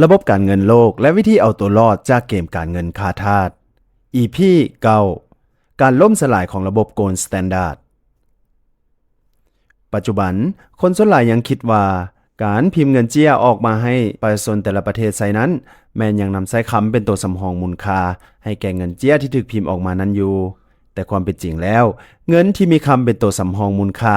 ລະບົບການເງິນໂລກ ແລະ ວິທີເອົາຕົວລອດຈາກເກມການເງິນຂ້າທາດ ອີ ພີ ເກົ້າ ການລົ້ມສະຫຼາຍຂອງລະບົບ Gold Standard. ປັດຈຸບັນ, ຄົນສ່ວນຫຼາຍຍັງຄິດວ່າ ການພິມເງິນເຈ້ຍອອກມາໃຫ້ປະຊາຊົນແຕ່ລະປະເທດໃຊ້ນັ້ນ ແມ່ນຍັງນຳໃຊ້ຄຳເປັນໂຕສຳຮອງມູນຄ່າໃຫ້ແກ່ເງິນເຈ້ຍທີ່ຖືກພິມອອກມານັ້ນຢູ່. ແຕ່ຄວາມເປັນຈິງແລ້ວ, ເງິນທີ່ມີຄຳເປັນໂຕສຳຮອງມູນຄ່າ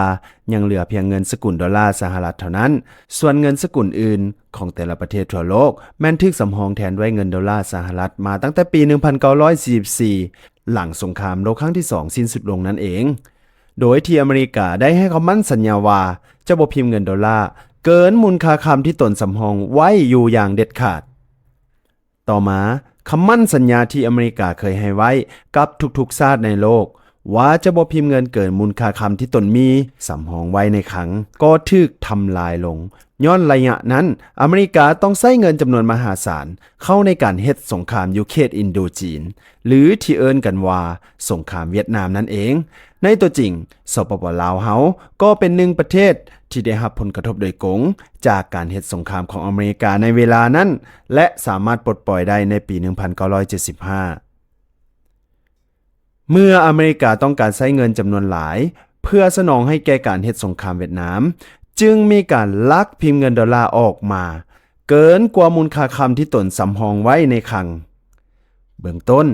ຍັງເຫຼືອພຽງເງິນສະກຸນໂດລາສະຫະລັດເທົ່ານັ້ນ, ສ່ວນເງິນສະກຸນອື່ນຂອງແຕ່ລະປະເທດທົ່ວໂລກ ແມ່ນຖືກສຳຮອງແທນດ້ວຍເງິນໂດລາສະຫະລັດມາຕັ້ງແຕ່ປີໜຶ່ງພັນເກົ້າຮ້ອຍສີ່ສິບສີ່ ຫຼັງສົງຄາມໂລກຄັ້ງທີສອງສິ້ນສຸດລົງນັ້ນເອງ, ໂດຍທີ່ອາເມລິກາໄດ້ໃຫ້ຄຳໝັ້ນສັນຍາວ່າຈະບໍ່ພິມເງິນໂດລາເກີນມູນຄ່າຄຳທີ່ຕົນສຳຮອງໄວ້ຢູ່ຢ່າງເດັດຂາດ. ຕໍ່ມາ, ຄຳໝັ້ນສັນຍາທີ່ອາເມລິກາເຄີຍໃຫ້ໄວ້ກັບທຸກໆຊາດໃນໂລກ ວ່າຈະບໍ່ພິມເງິນເກີນມູນຄ່າຄຳທີ່ຕົນມີສຳຮອງໄວ້ໃນຄັງ ກໍຖືກທຳລາຍລົງ. ຍ້ອນໄລຍະນັ້ນ, ອາເມລິກາຕ້ອງໃຊ້ເງິນຈຳນວນມະຫາສານເຂົ້າໃນການເຮັດສົງຄາມຢູ່ເຂດອິນໂດຈີນ ຫຼື ທີ່ເອີ້ນກັນວ່າສົງຄາມຫວຽດນາມນັ້ນເອງ. ໃນຕົວຈິງ, ສປປ ລາວເຮົາກໍເປັນໜຶ່ງປະເທດທີ່ໄດ້ຮັບຜົນກະທົບໂດຍກົງຈາກການເຮັດສົງຄາມຂອງອາເມລິກາໃນເວລານັ້ນ ແລະ ສາມາດປົດປ່ອຍໄດ້ໃນປີໜຶ່ງພັນເກົ້າຮ້ອຍເຈັດສິບຫ້າ. ເມື່ອອາເມລິກາຕ້ອງການໃຊ້ເງິນຈຳນວນຫຼາຍເພື່ອສະໜອງໃຫ້ແກ່ການເຮັດສົງຄາມຫວຽດນາມ, ຈຶ່ງມີການລັກພິມເງິນໂດລາອອກມາເກີນກວ່າມູນຄ່າຄຳທີ່ຕົນສຳຮອງໄວ້ໃນຄັງ. ເບື້ອງຕົ້ນ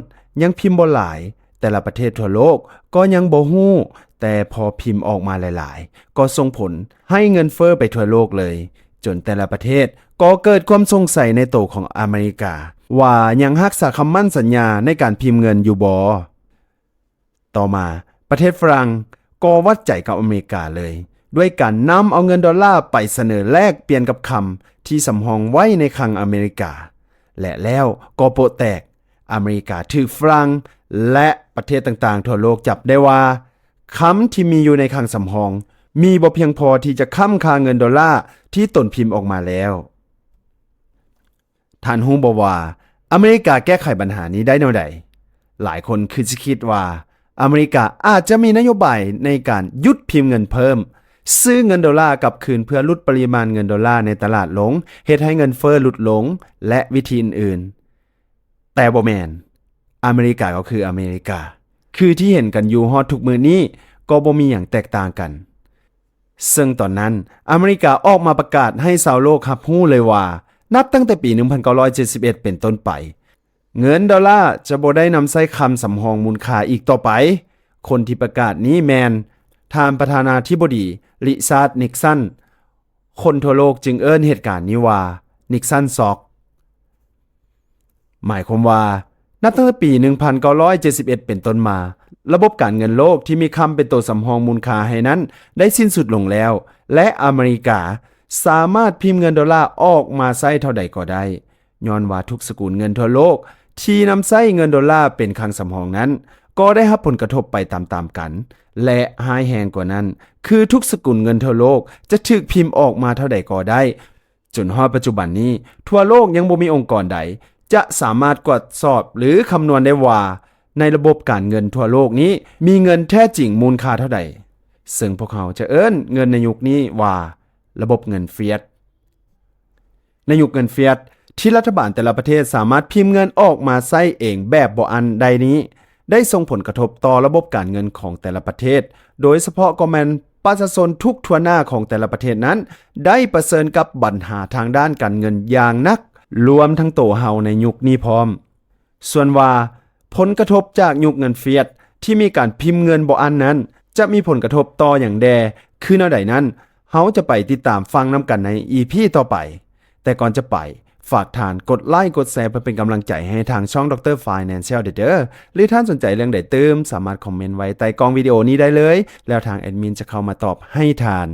ຍັງພິມບໍ່ຫຼາຍ, ແຕ່ລະປະເທດທົ່ວໂລກກໍຍັງບໍ່ຮູ້, ແຕ່ພໍພິມອອກມາຫຼາຍໆ ກໍສົ່ງຜົນໃຫ້ເງິນເຟີ້ໄປທົ່ວໂລກເລີຍ, ຈົນແຕ່ລະປະເທດກໍເກີດຄວາມສົງໄສໃນໂຕຂອງອາເມລິກາ ວ່າຍັງຮັກສາຄຳໝັ້ນສັນຍາໃນການພິມເງິນຢູ່ບໍ່? ຕໍ່ມາ, ປະເທດຝຣັ່ງກໍວັດໃຈກັບອາເມລິກາເລີຍ ດ້ວຍການນຳເອົາເງິນໂດລາໄປສະເໜີແລກປ່ຽນກັບຄຳທີ່ສຳຮອງໄວ້ໃນຄັງອາເມລິກາ ແລະ ແລ້ວກໍໂປະແຕກ. ອາເມລິກາຖືກຝຣັ່ງ ແລະ ປະເທດຕ່າງໆທົ່ວໂລກຈັບໄດ້ວ່າ ຄຳທີ່ມີຢູ່ໃນຄັງສຳຮອງມີບໍ່ພຽງພໍທີ່ຈະຄ້ຳຄ່າເງິນໂດລາທີ່ຕົນພິມອອກມາແລ້ວ. ທ່ານຮູ້ບໍ່ວ່າອາເມລິກາແກ້ໄຂບັນຫານີ້ໄດ້ແນວໃດ? ຫຼາຍຄົນຄືຊິຄິດວ່າອາເມລິກາອາດຈະມີນະໂຍບາຍໃນການຢຸດພິມເງິນເພີ່ມ, ຊື້ເງິນໂດລາກັບຄືນເພື່ອຫຼຸດປະລິມານເງິນໂດລາໃນຕະຫຼາດລົງ, ເຮັດໃຫ້ເງິນເຟີ້ຫຼຸດລົງ ແລະ ວິທີອື່ນໆ. ແຕ່ບໍ່ແມ່ນ, ອາເມລິກາກໍຄືອາເມລິກາ, ຄືທີ່ເຫັນກັນຢູ່ຮອດທຸກມື້ນີ້ກໍບໍ່ມີຫຍັງແຕກຕ່າງກັນ. ເຊິ່ງຕອນນັ້ນ, ອາເມລິກາອອກມາປະກາດໃຫ້ຊາວໂລກຮັບຮູ້ເລີຍວ່າ ນັບຕັ້ງແຕ່ປີໜຶ່ງພັນເກົ້າຮ້ອຍເຈັດສິບເອັດເປັນຕົ້ນໄປ, ເງິນໂດລາຈະບໍ່ໄດ້ນຳໃຊ້ຄຳສຳຮອງມູນຄ່າອີກຕໍ່ໄປ. ຄົນທີ່ປະກາດນີ້ແມ່ນທ່ານປະທານາທິບໍດີ ລິຊາດ ນິກສັນ. ຄົນທົ່ວໂລກຈຶ່ງເອີ້ນເຫດການນີ້ວ່າ ນິກສັນຊັອກ. ໝາຍຄວາມວ່າ ນັບຕັ້ງແຕ່ປີໜຶ່ງພັນເກົ້າຮ້ອຍເຈັດສິບເອັດເປັນຕົ້ນມາ, ລະບົບການເງິນໂລກທີ່ມີຄຳເປັນໂຕສຳຮອງມູນຄ່າໃຫ້ນັ້ນໄດ້ສິ້ນສຸດລົງແລ້ວ ແລະ ອາເມລິກາສາມາດພິມເງິນໂດລາອອກມາໃຊ້ເທົ່າໃດກໍໄດ້, ຍ້ອນວ່າທຸກສະກຸນເງິນທົ່ວໂລກທີ່ນຳໃຊ້ເງິນໂດລາເປັນຄັງສຳຮອງນັ້ນ ກໍໄດ້ຮັບຜົນກະທົບໄປຕາມໆກັນ ແລະ ຮ້າຍແຮງກວ່ານັ້ນ ຄືທຸກສະກຸນເງິນທົ່ວໂລກຈະຖືກພິມອອກມາເທົ່າໃດກໍໄດ້. ຈົນຮອດປັດຈຸບັນນີ້, ທົ່ວໂລກຍັງບໍ່ມີອົງກອນໃດຈະສາມາດກວດສອບ ຫຼື ຄຳນວນໄດ້ວ່າ ໃນລະບົບການເງິນທົ່ວໂລກນີ້ມີເງິນແທ້ຈິງມູນຄ່າເທົ່າໃດ, ເຊິ່ງພວກເຮົາຈະເອີ້ນເງິນໃນຍຸກນີ້ວ່າ ລະບົບເງິນຟຽດ. ໃນຍຸກເງິນຟຽດ ທີ່ລັດຖະບານແຕ່ລະປະເທດສາມາດພິມເງິນອອກມາໃຊ້ເອງແບບບໍ່ອັ້ນໄດ້ນີ້ ໄດ້ສົ່ງຜົນກະທົບຕໍ່ລະບົບການເງິນຂອງແຕ່ລະປະເທດ, ໂດຍສະເພາະກໍແມ່ນປະຊາຊົນທຸກທົ່ວໜ້າຂອງແຕ່ລະປະເທດນັ້ນ ໄດ້ປະເຊີນກັບບັນຫາທາງດ້ານການເງິນຢ່າງໜັກ, ລວມທັງໂຕເຮົາໃນຍຸກນີ້ພ້ອມ. ສ່ວນວ່າຜົນກະທົບຈາກຍຸກເງິນຟຽດທີ່ມີການພິມເງິນບໍ່ອັ້ນນັ້ນ ຈະມີຜົນກະທົບຕໍ່ຫຍັງແດ່ ຄືແນວໃດນັ້ນ, ເຮົາຈະໄປຕິດຕາມຟັງນຳກັນໃນ ອີ ພີ ຕໍ່ໄປ. ແຕ່ກ່ອນຈະໄປ, ຝາກທ່ານກົດໄລກົດແຊເພື່ອເປັນກຳລັງໃຈໃຫ້ທາງຊ່ອງ Doctor Financial ເດີ ຫຼື ທ່ານສົນໃຈເລື່ອງໃດຕື່ມ, ສາມາດຄອມເມັນໄວ້ໃຕ້ກ່ອງວິດີໂອນີ້ໄດ້ເລີຍ, ແລ້ວທາງແອດມິນຈະເຂົ້າມາຕອບໃຫ້ທ່ານ.